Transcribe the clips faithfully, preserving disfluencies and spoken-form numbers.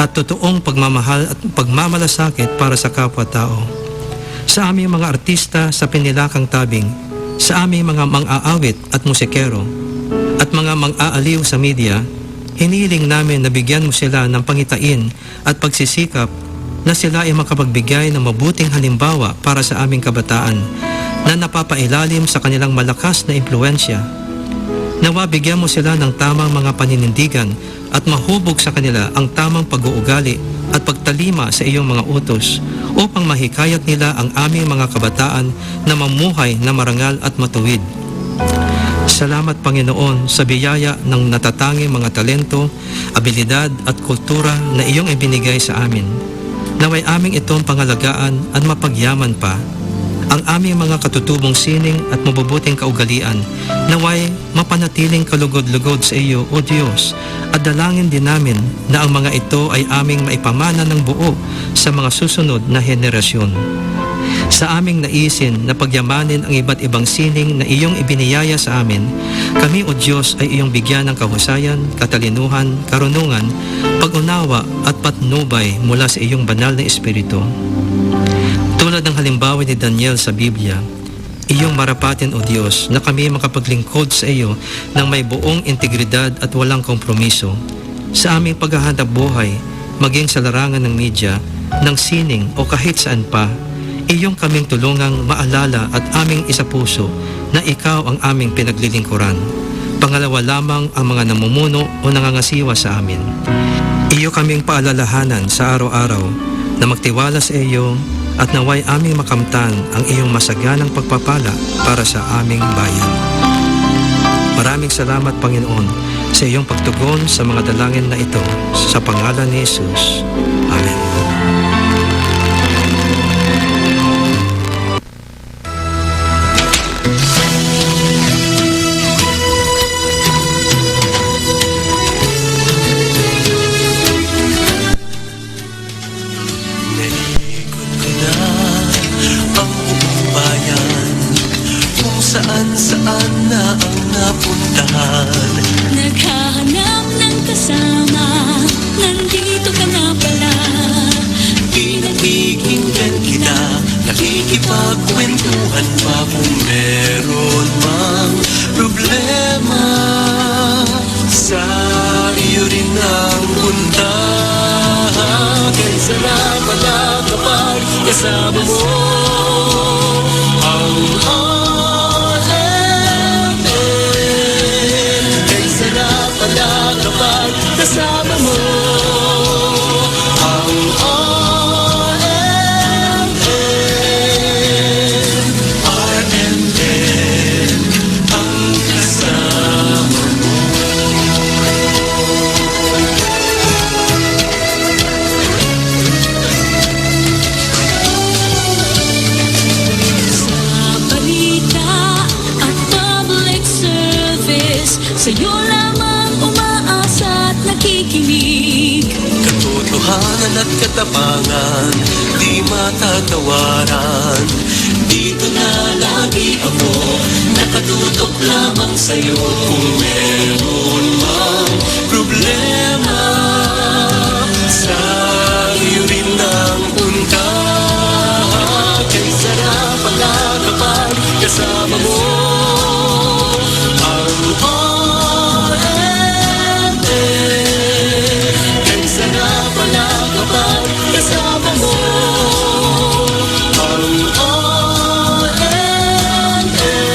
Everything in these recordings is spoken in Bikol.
at totoong pagmamahal at pagmamalasakit para sa kapwa-tao. Sa aming mga artista sa pinilakang tabing, sa aming mga mang-aawit at musikero, at mga mang-aaliw sa media, hiniling namin na bigyan mo sila ng pangitain at pagsisikap na sila ay makapagbigay ng mabuting halimbawa para sa aming kabataan na napapailalim sa kanilang malakas na impluwensya. Nawa bigyan mo sila ng tamang mga paninindigan at mahubog sa kanila ang tamang pag-uugali at pagtalima sa iyong mga utos, upang mahikayat nila ang aming mga kabataan na mamuhay na marangal at matuwid. Salamat, Panginoon, sa biyaya ng natatanging mga talento, abilidad at kultura na iyong ibinigay sa amin. Naway aming itong pangalagaan at mapagyaman pa. Ang aming mga katutubong sining at mabubuting kaugalian, naway mapanatiling kalugod-lugod sa iyo, O Diyos, at dalangin din namin na ang mga ito ay aming maipamana ng buo sa mga susunod na henerasyon. Sa aming naisin na pagyamanin ang iba't ibang sining na iyong ibiniyaya sa amin, kami, O Diyos, ay iyong bigyan ng kahusayan, katalinuhan, karunungan, pag-unawa, at patnubay mula sa iyong banal na Espiritu. Tulad ng halimbawa ni Daniel sa Biblia, iyong marapatin, O Diyos, na kami makapaglingkod sa iyo nang may buong integridad at walang kompromiso. Sa aming paghahanap buhay, maging sa larangan ng media, ng sining o kahit saan pa, iyong kaming tulungang maalala at aming isapuso na ikaw ang aming pinaglilingkuran. Pangalawa lamang ang mga namumuno o nangangasiwa sa amin. Iyo kaming paalalahanan sa araw-araw na magtiwala sa iyo at naway aming makamtan ang iyong masaganang pagpapala para sa aming bayan. Maraming salamat, Panginoon, sa iyong pagtugon sa mga dalangin na ito. Sa pangalan ni Jesus. Amen. Naikot ko na ang buong bayan, kung saan-saan na ang napuntahan. Naghahanap ng kasama, nandito ka na pala. Pinakikinggan kita, nakikipagkwentuhan pa kung meron mang problema. Sa iyo rin ang punta. Kay sarap pala kapag kasama mo ang R M N. Kay sarap pala kapag kasama mo ang R M N. R M N ang kasama mo. Sa balita at public service, sa'yo lamang umaasa at nakikinig. Katotohanan at katapangan, di matatawaran. Dito na lagi ako, nakatutok lamang sa'yo. Kung meron mang problema, sa iyo rin ang punta. Kay sarap pala kapag kasama mo ang R M N. Kay sarap pala kapag kasama mo ang R M N.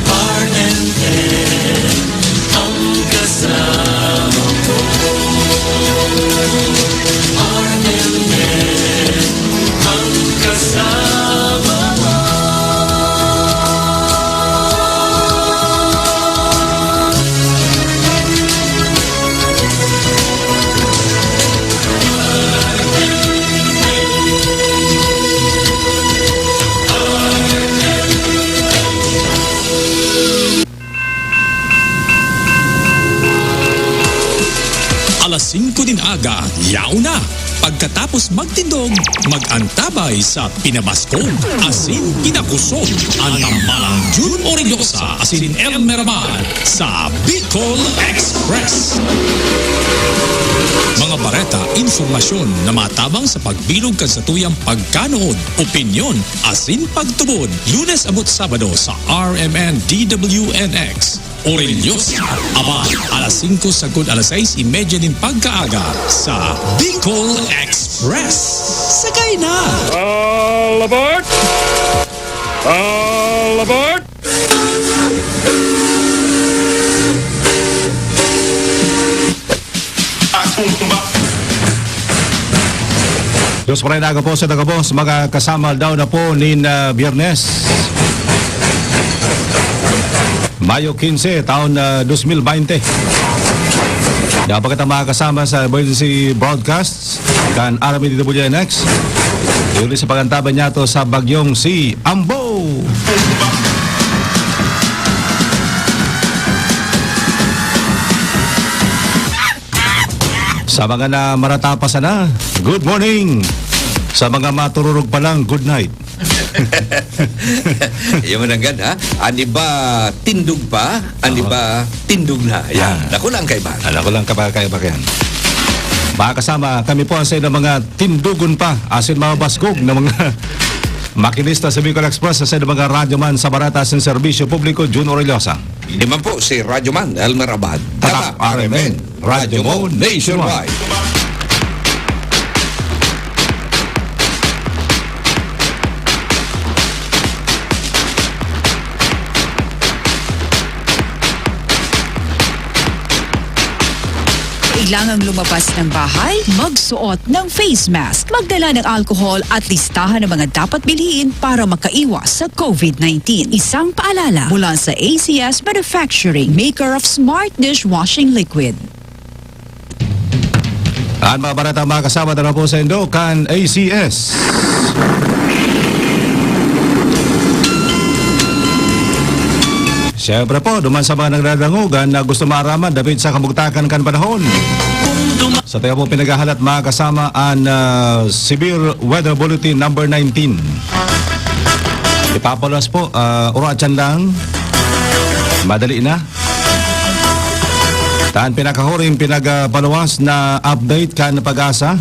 R M N ang kasama mo. R M N ang kasama mo. Alas singko nin aga, yaon na! Pagkatapos magtindog, mag-antabay sa pinabaskog asin pinakusog. An tambalang Jun Orillosa asin Elmer Ramal sa Bicol Express. ta impormasyon na matabang sa pagbilog kan satuyang pagkanood, opinyon, asin pagtubod. Lunes abot Sabado sa R M N D W N X. Orelyosa, aban, alas singko sagkod alas sais y media nin pagkaaga sa Bicol Express. Sakay na! All aboard! All aboard! Diyos, maray na aga po sa taga-boss, mga kasama daw na po nin, ah, Biyernes. Mayo quince, taon, ah, dos mil baynte. Dapat kita makakasama sa emergency broadcasts kan R M N D W N X. Yun sa pagantaban niya to sa bagyong si Ambo. Sa mga na marata pa sana, good morning. Sa mga matururog pa lang, good night. Iyo man nanggad, ha? An iba tindog pa, an Oo. iba tindog na. Yan. Ah. Naku lang kaibahan. Ah, naku lang kaba-, kaibahan. Mga kasama, kami po ang sa mga tindugon pa, asin mga baskog na mga makinista sa Bicol Express, sa mga radyoman sa Barata asin Serbisyo Publiko, Jun Orellosa. Ini man po si Radyoman Elmer Abad. Tatak Tatak R M N, R M N, Radyo Mo Nationwide. Kailangang lumabas ng bahay, magsuot ng face mask, magdala ng alcohol at listahan ng mga dapat bilhin para makaiwas sa covid nineteen. Isang paalala mula sa A C S Manufacturing, maker of Smart Dishwashing Liquid. An mga barata, mga kasama, dara po sa indo kan A C S. Siyempre po, duman sa mga nagdadangog, an, ah, gusto maaraman dapit sa kamugtakan kan panahon. Sa tayo pong pinaghahalat, mga kasama, an, ah, severe weather bulletin number nineteen. Ipapaluwas po, ah, uro atyan lang. Madali na. Tan pinakahuring pinagpaluwas na update kan PAGASA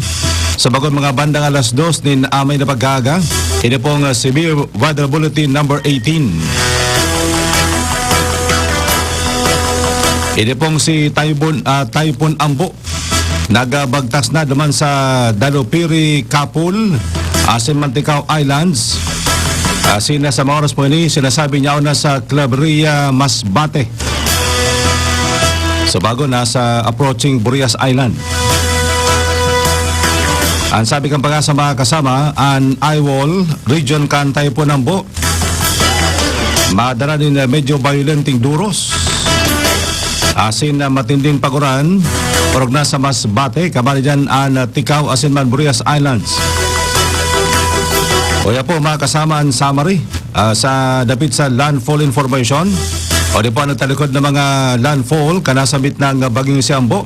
sa bagong mga bandang alas dos nin amay na pag-aaga. Ini pong, ah, severe weather bulletin number eighteen. Ini pong si Typhoon, ah, Typhoon Ambo. Nagbagtas na duman sa Dalupiri, Kapul, asin Manticao Islands. Asin sa mga oras po ini, sinasabi niya na sa Claveria, Masbate. Sa bago, nasa approaching Burias Island. Ang sabi kan PAGASA, mga kasama, an Aywol region kan Typhoon Ambo madara nin, ah, medyo violenteng duros. Asin, ah, matinding paguran, orog na sa Masbate, kabali dyan an, ah, Ticao asin man Burias Islands. Kaya po, mga kasama, an summary, ah, sa dapit sa landfall information, o di po ang nagtalikod ng mga landfall, kanasambit ng, ah, Bagyong Siambo.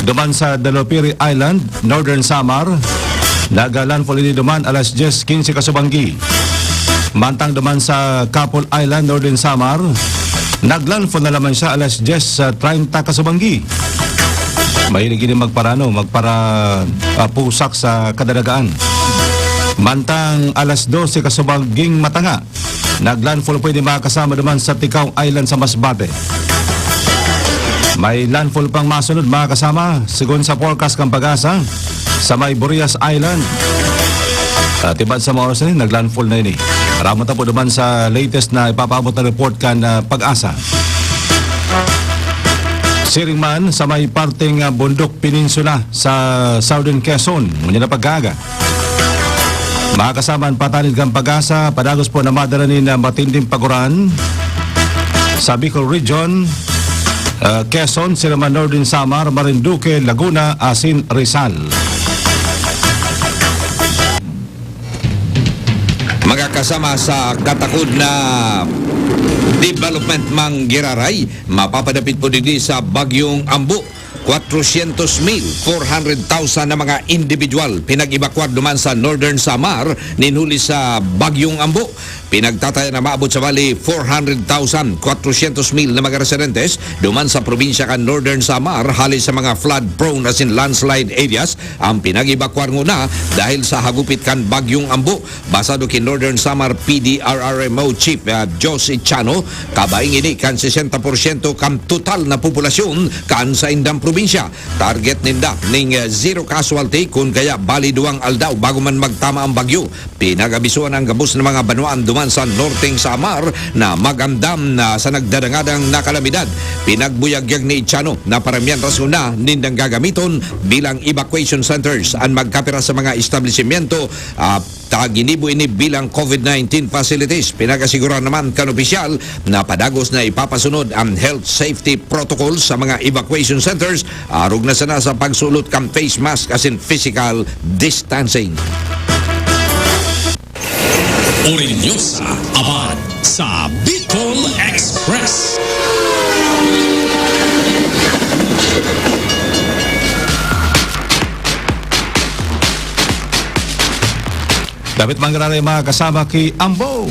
Duman sa Dalupiri Island, Northern Samar, nag-landfall ini duman alas dyes quince kasubanggi. Mantang duman sa Kapul Island, Northern Samar, nag-landfall na naman siya alas dyes treinta kasubanggi. Mahilig ini magparano, magpara, ah, pusak sa kadalagaan. Mantang alas dose kasubangging matanga, nag-landfall po ini, mga kasama, duman sa Ticao Island sa Masbate. May landfall pang masunod, mga kasama, sigon sa forecast kan PAGASA, sa may Burias Island. At iban sa mga oras na yun, nag-landfall na ini. Aramon ta po duman sa latest na ipapaabot na report kan, ah, PAGASA. Siring man sa may parteng, ah, bundok peninsula sa Southern Quezon, ngunyan na pag-aaga. Mga kasama, an patanid kan PAGASA, padagos po na madara nin, ah, matinding paguran sa Bicol Region, ah, Quezon, sila man Northern Samar, Marinduque, Laguna, asin Rizal. Mga kasama, sa katakod na development man giraray, mapapadapit po digdi sa Bagyong Ambo. Kwatrosyentos mil, four hundred thousand na mga individual pinag-ebakwar duman sa Northern Samar nin huli sa Bagyong Ambo. Pinagtataya na maabot sa bali four hundred thousand, kwatrosyentos mil na mga residentes duman sa probinsya kan Northern Samar hali sa mga flood-prone asin landslide areas ang pinag-ebakwar nguna dahil sa hagupit kan Bagyong Ambo. Basado ki Northern Samar P D R R M O Chief, ah, Josh Ichano, kabaing ini kan sesenta porsyento kan total na populasyon kan saindang probinsya. Target ninda ning, ah, zero casualty kun kaya bali duwang aldaw bago man magtama ang bagyo. Pinag-abisuhan ang gabos na mga banwaan duman sa Norteng Samar na mag-andam na sa nagdadangadang na kalamidad. Pinagbuyagyag ni Ichano na paramihan rason na nindang gagamiton bilang evacuation centers an magkapira sa mga establisimyento, ah, ta ginibo ini bilang COVID nineteen facilities. Pinag-asigura naman kan opisyal na padagos na ipapasunod ang health safety protocol sa mga evacuation centers, arog na sana sa pagsulot kan face mask asin physical distancing. Orgulyosa Abad sa Bicol Express. Dapit manggiraray, mga kasama, ki Ambo.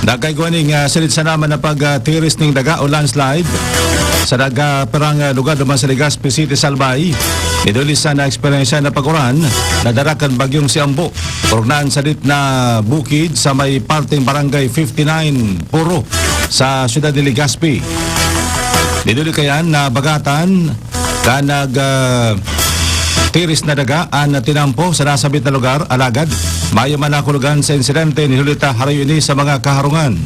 Nagkaigwa ning, ah, sinid sana man na pag, ah, tiris ning daga o landslide sa daga perang, ah, lugar duman sa Legazpi City, Salbay. Iduli sa na-eksperyensya na pag-uran na dara kan bagyong si Ambo. Purugnan sa dit na bukid sa may parteng Barangay fifty-nine Puro sa siyudad ni Legazpi. Diduli kayan na bagatan kan nag, ah, tiris na daga an tinampo sa nasabit na lugar, alagad mayo man nakulugan sa insidente ni Julita Harayo ini sa mga kaharungan.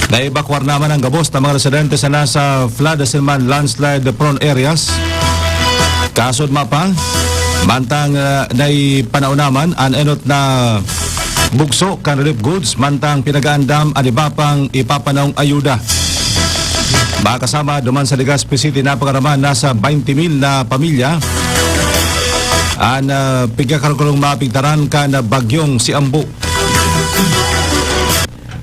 Naebakwar naman ang gabos na mga residente sa nasa flood asin man landslide prone areas. Kasod mapa, mantang, ah, naipanao naman an enot na bugso kan relief goods, mantang pinagaandam an iba pang ipapanawong ayuda. Mga kasama, duman sa Legazpi City, napagaraman nasa twenty mil na pamilya an, ah, pigkakarong mapigtaran kan bagyong si Ambo.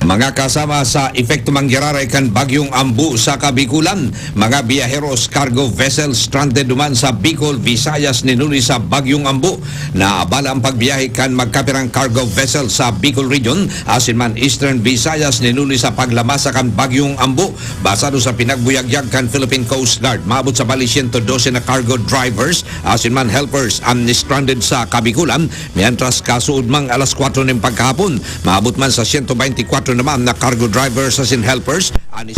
Mga kasama, sa epekto manggiraray kan Bagyong Ambo sa Kabikulan, mga biyaheros, cargo vessels stranded duman sa Bicol, Visayas, nin huli sa Bagyong Ambo. Naabala ang pagbiyahe kan magkapirang cargo vessel sa Bicol Region asin man Eastern Visayas nin huli sa paglamasa kan Bagyong Ambo. Basado sa pinagbuyagyag kan Philippine Coast Guard, maabot sa bali siyento dose na cargo drivers asin man helpers an stranded sa Kabikulan, mientras kasuodmang alas kwatro nin pagkahapon, maabot man sa siyento beintikwatro naman na cargo drivers asin helpers an